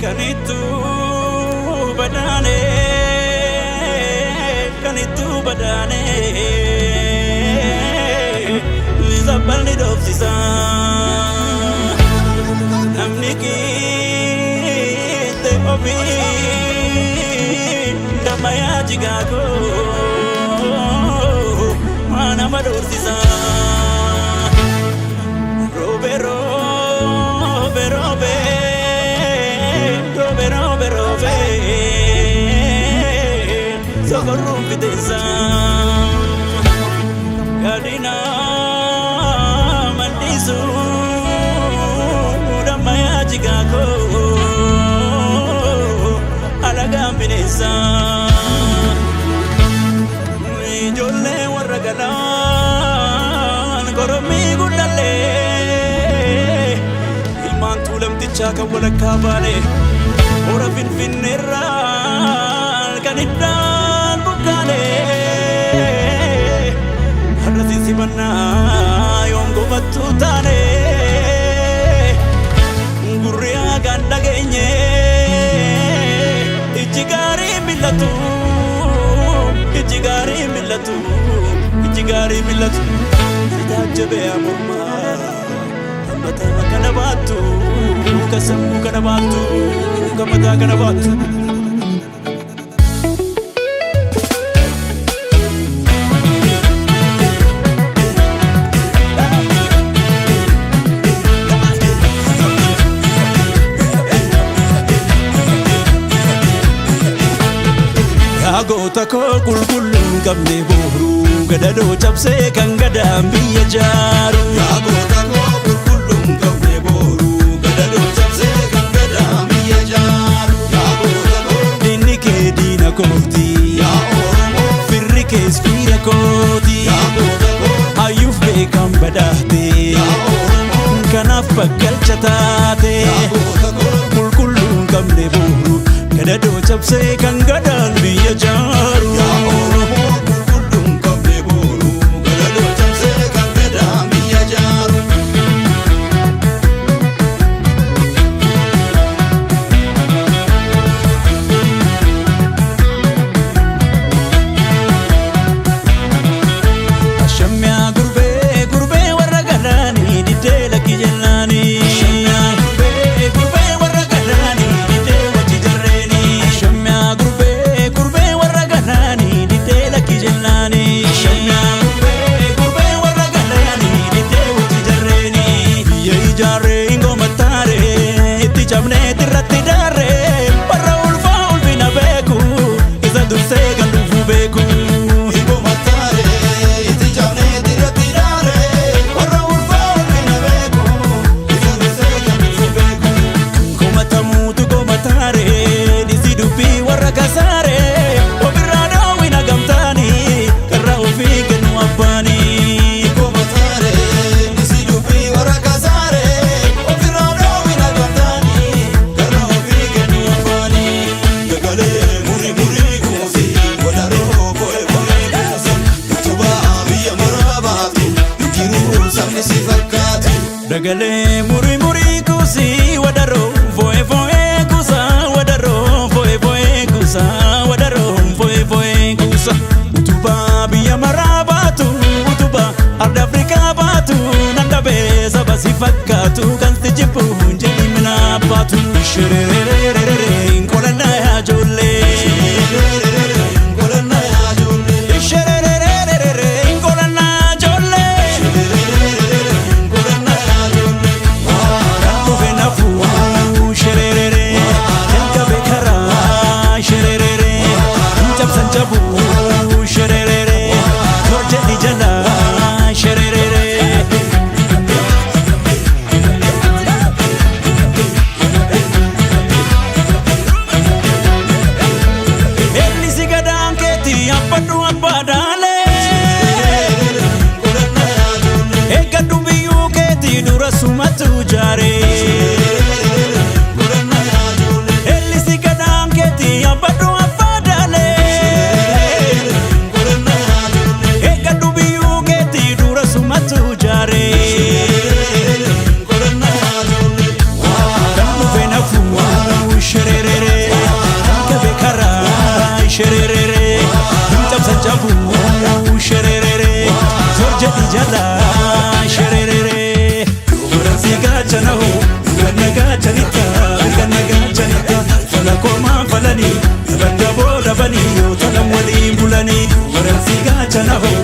Kanittu badhaane, kanittu badhaane, zabbalni dhoofsisa. Namni qiixxe ofii dammayaa jigaagoo maa nama doorsisa. Roobe roobe roobe roobe roobe roobe sokorruun fiteensa. Gadina mandiisu dammayaa jigaagoo alagaan bineensa. Ijoollee warra galaan korommii guddallee, ilmaan tuulamtichaa kan walakkaa baale, hora Finfinneerraa kan iddaan buqqaale, har'a sisimannaa yoom gofattuu taane, gurri hagaan dhageenye, ijji gaarii mil'atu, ijji gaarii mil'atu, ijji gaarii mil'atu. Si taajjabee mormaa hammataa kana baattu, ka sammuu kana baattu, ka mataa kana baattu. Yaa goota koo qulqulluun qabne booruu, gadadoo cabsee kan gadaan biyya jaaru. Yaa goota koo qulqulluun qabne booruu, gadadoo cabsee kan gadaan biyya jaaru. Yaa goota koo. Diinni kee diina kooti. Yaa Oromoo. Firri kees fiira kooti. Yaa goota koo. Hayyuuf beekan badhaate. Yaa Oromoo. Kanaaf bakkalcha taate. Yaa goota koo. Qulqulluun qabne booruu, gadadoo cabsee kan gadaan biyya jaaru. Yaa Oromoo, qulqulluun qabne booruu, gadadoo cabsee kan gadaan biyya jaaru. Ashamyaa gurbee gurbee warra galaanii diddee lakki jennaanii. Ashamyaa gurbee gurbee warra galaanii diddee wajji jarreeni. Ashamyaa gurbee gurbee warra galaanii diddee lakki jennaanii. Ashamyaa gurbee gurbee warra galaanii diddee wajji jarreeni. Biyya ijaarree ingoomattaaree itti cabnee irratti daarree, warra ulfaa ulfina beeku, isa dursee kan dhufu beeku. Ibo mataaree itti cabnee irratti daaree, warra ulfaa ulfina beeku, isa dursee kan dhufu beeku. Komatamuutu komataaree dhisi dubbii warra kasaaree, ofirraa daawwina gamtaanii karra ofii kennu abbaanii. Ibo mataaree isi dubbii warra kasaaree, ofirraa dhoowwina gamtaanii karra ofii kennu afaanii. Dagalee muri murii kuusi, wadaroo fo'e fo'e kuusi, utubaa biyya maraa baatu, jiruu sabni si fakkaatu. Dagalee murii murii kuusii, wadaroo fo'e fo'e kuusaa, wadaroo fo'e fo'e kuusaa, wadaroo fo'e fo'e kuusa. Utubaa biyya maraa baatu, utubaa arda Afrikaa baatu, nan dhabee saba si fakkaatu, kan si jibbu jedhi mina baatu. Shirerererere kolannaa yaa ijoollee. Kolannaa yaa ijoollee. Shirerererere kolannaa ijoollee. Kolannaa yaa ijoollee. Dhufe nafuu shererere, jalqabe karaa shererere, cabsan cabuu shererere, torjedhi jala shererere. Ellisi gadaan keetti abbadhu abbaa daalee. Kolannaa yaa ijoollee. Eeggadhu biyyuu keetti dura sumatu jaaree. Kolannaa yaa ijoollee. Ellisi gadaan keetti abbadhu abbaa daalee. Kolannaa yaa ijoollee. Eeggadhu biyyuu keetti dura sumatu. falanii, dabandaboo dhabanii yoo tolan waliin bulanii. Baransi gaachana hoo.